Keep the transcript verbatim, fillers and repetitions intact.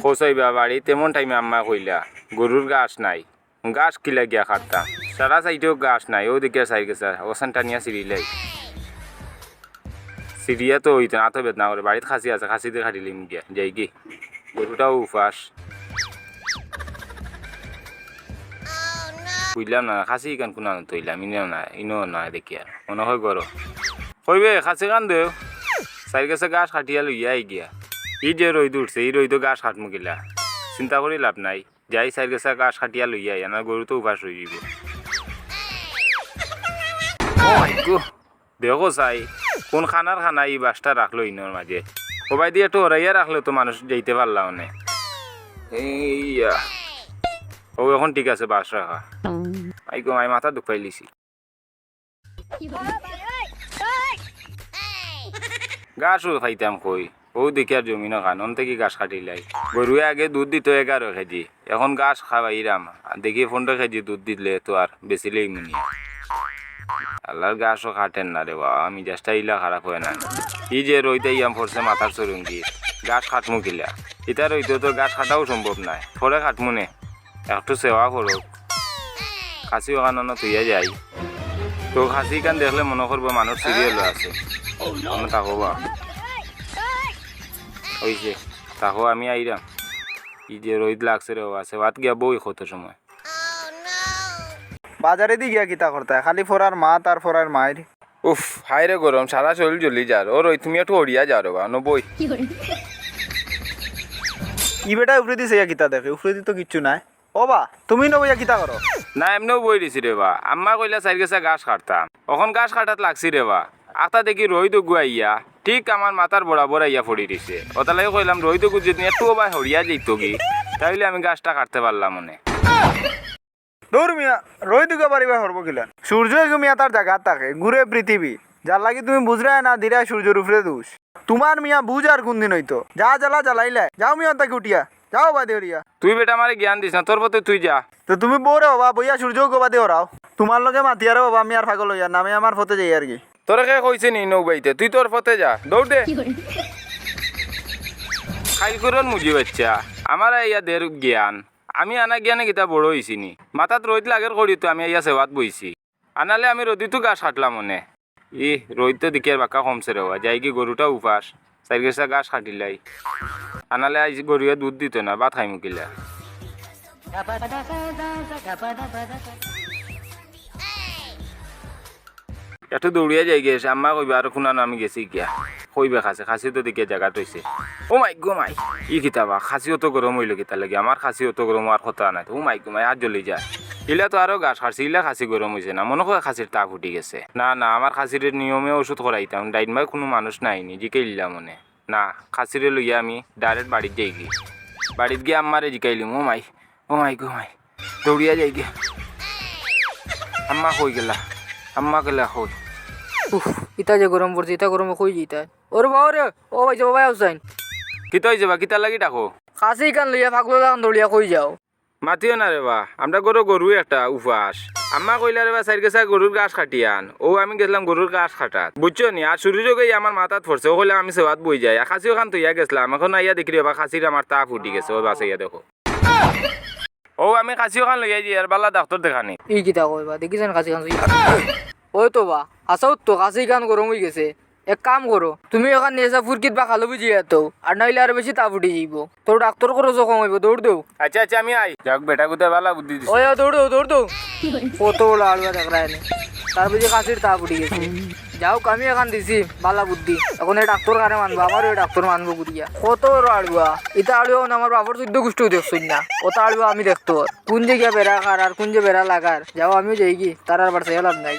পৌঁছাইবা বাড়িত এমন টাইমে আম্মায় কইলা, "গরুর ঘাস নাই, ঘাস কিলা গিয়া কাটতাম, সারা সাইডেও ঘাস নাই, অউ দেখিয়া চাইর গেছা, অখান টানিয়া ছিড়িলাই।" ছিড়িয়া তো অইতো না, আতো বেদনা করে, বাড়িত খাসি আছে, খাসি দি কাটিলিমু গিয়া, যাইগি। গরুটাও উপাস। বুঝলাম না, খাসি ইখান কুনানো থইলাম, ইনো না, ইনো না দেখি আর। মনো অয় গরো। কইবে, "খাসি খান দেও।" চাইর গেছা ঘাস কাটিয়া লইয়া আই গিয়া। ই যে রইদ উঠছে, ই রইদো ঘাস কাটমু কিলা? চিন্তা করি লাভ নাই। যাই চাইর গেছা ঘাস কাটিয়া লইয়া আই, আনার গরু তো উপাস রইযিবো। ও মাই গো। দেখো চাই, কুন খানার খানা ই বাঁশটা রাখলো ইনোর মাঝে। অবায়দি একটু হরাইয়া রাখলে তো মানুষ যাইতে পারলা অনে। এইয়া। অউ, অখন ঠিক আছে, বাঁশ রাখা। আই গো মাই, মাথা দুখ পাইলিছি। ঘাসও পাইতাম কই? অউ দেখি আর জমিন অখান, অন থাকি ঘাস কাটিলাই। গরুয়ে আগে দুধ দিতো এগারো কেজি, অখন ঘাস খাওয়াইরাম, আর দেখি পনরো কেজি দুধ দিলে তো আর বেচিলাইমুনি। আল্লার, ঘাসও কাটের না রে বা, আমি just ইলা খারাপ অয় না। ই যে রইদ আইয়া পড়ছে মাথার চরুঙ্গি, ঘাস কাটমু কিলা? ইতা রইদো তো ঘাস কাটাও সম্ভব নায়, পরে কাটমু নে। একটু সেবা করো। খাসি অখান অনো থইয়া যাই। তো খাসি ইখান দেখলে মনো করবো মানুষ serial আছে। অনো থাকো বা। অইছে, থাকো, আমি আইরাম। ই যে রইদ লাগছে রে বা, সেবাত গিয়া বই কত সময়। বাজারেদি গিয়া কিতা করতায়? খালি ফরার মাত আর ফরার মাইর। উফ, হায় রে গরম, সারা শরীল জ্বলি যার। ও রইদ, তুমি একটু হরিয়া যাও রে বা, নবই। ই বেটায় উপরেদি চাইয়া কিতা দেখে? উপরেদি তো কিচ্ছু নাই। ও বা, তুমি নবইয়া কিতা করো? না, এমনেউ বই রইছি রে বা। আম্মা কইলা চাইর গেছা ঘাস কাটতাম। অখন ঘাস কাটাত লাগছি রে বা। আখতা দেখি রইদ অগু আইয়া, ঠিক আমার মাথার বরাবর আইয়া পড়ি রইছে। অতার লাগি কইলাম রইদ অগু যদি একটু ও বা হরিয়া যাইতোগি, তাইলে আমি ঘাসটা কাটতে পারলাম অনে। দূর মিয়া, রইদ অগু বাড়িবা হরবো কিলা? সূর্য এগু মিয়া তার জাগাত থাকে, ঘুরে পৃথিবী। যার লাগি তুমি বুঝরায় না, দিরায় সূর্যর উপরে দোষ। তুমার মিয়া বুঝ আর কুনদিন অইতো? যা জ্বালা জ্বালাইলায়। যাও মিয়া অন থাকি উঠিয়া। যাও বাদে হরিয়া। তুই বেটা আমারে জ্ঞান দিস না, তোর পথে তুই যা। তো তুমি বও রে বা, বইয়া সূর্য অগু বাদে হরাও। তুমার লগে মাতিয়ার ও বা, আমি আর পাগল অইয়ার না, আমি আমার পথে যাইয়ার গি। তোরে কে কইছে নি নৌবাইতে? তুই তোর পথে যা, দৌড় দে। খাইল করন মুজি বাচ্চা, আমার আইয়া দের জ্ঞান। আমি আনা জ্ঞানে কিতা বড় অইছি নি? মাথাত রইদ লাগের করি তো আমি আইয়া সেবাত বইছি। আনালে আমি রইদো তো ঘাস কাটলাম অনে। ই রইদ তো দেখিয়ার বাক্কা কমছে রে বা, যাইগি গরুটা উপাস, চাইর গেছা ঘাস কাটিলাই। আনালে আইজ গরুয়ে দুধ দিতো না, ভাত খাইমু কিলা? একটু দৌড়িয়া যাইগি, আম্মা কইবা আর কুনানো আমি গেছি গিয়া। কইবে খাসি, খাসি তো দেখিয়া জাগাত রইছে। ও মাই গো মাই, ই কিতা বা, খাসি অত গরম অইলো কিতার লাগি? আমার খাসি অত গরম অওয়ার কথা নায় তো। ও মাই গো মাই, আর জ্বলি যায়। ইলা তো আরো ঘাস কাটছি, ইলা খাসি গরম অইছে না, মনো কয় খাসির তাপ উঠি গেছে। না না, আমার খাসির নিয়মে ওষুধ করাইতাম, ডাইন বায় কুনু মানুষ নাই নি, জিকাইলাম অনে। না, খাসিরে লইয়া আমি direct বাড়িত যাইগি। বাড়িত গিয়া আম্মারে জিকাইলিমু, ও মাই, ও মাই গো মাই। দৌড়িয়া যাইগি। আম্মা কই গেলা? আম্মা গেলা কই? উফ, ইতা যে গরম পড়ছে, ইতা গরমে কই যাইতায়? ওরে বাবা রে, ও ভাই, বাবা হুসাইন। কিতা অইছে বা, কিতার লাগি ডাকো? খাসি ইখান লইয়া পাগলর লাখান দৌড়িয়া কই যাও? মাতিও না রে বা, আমরার ঘরো গরু একটা উপাস। আম্মা কইলা রে বা, চাইর গেছা গরুর ঘাস কাটিয়া আন। অউ আমি গেছলাম গরুর ঘাস কাটাত। বুঝছো নি? আর সূর্য অগু আইয়া আমার মাথাত পড়ছে, অউ কইলাম আমি সেবাত বই যাই। আর খাসি অখান থইয়া গেছলাম, অখন আইয়া দেখি রে বা, খাসির আমার তাপ উঠি গেছে, অউ বাঁচাইয়া দেখো। অউ আমি খাসি অখান লইয়া যাই, আর বালা ডাক্তর দেখানি। ই কিতা কয় বা, দেখিছইন খাসি খান থইয়া? ওই তো বা, হাছাউ তো খাসি খান গরম অইগেছে। এক কাম করো, তুমি অখান নিয়া ফুরকিত বা খালো ভিজাইয়া থও, আর নাইলে আরো বেশি তাপ উঠি যাইবো। তো ডাক্তর খরচও কম অইবো, দৌড় দেও। আচ্ছা, আচ্ছা, আমি আই। যাউক, বেটাগুতায় বালা বুদ্ধি দিছে। ওই, ওই, দৌড় দেও, দৌড় দেও। কত বড় আলুয়া দেখরায় নি। তার বুঝি খাসির তাপ উঠি গেছে। যাউক, আমি অখান দিছি, বালা বুদ্ধি। অখন এ ডাক্তর কারে মানবো, আমারও এ ডাক্তর মানবো ঘুরিয়া। কত বড় আলুয়া। ইতা আলুয়া অনে আমার বাপর চৌদ্দ গুষ্টিও দেখছইন না। অতা আলুয়া আমি দেখতর। কুন যে গিয়া বেড়া খার আর কুন যে বেড়া লাগার। যাও, আমিও যাইগি, তার আর বাড়ি চাইয়া লাভ নাই।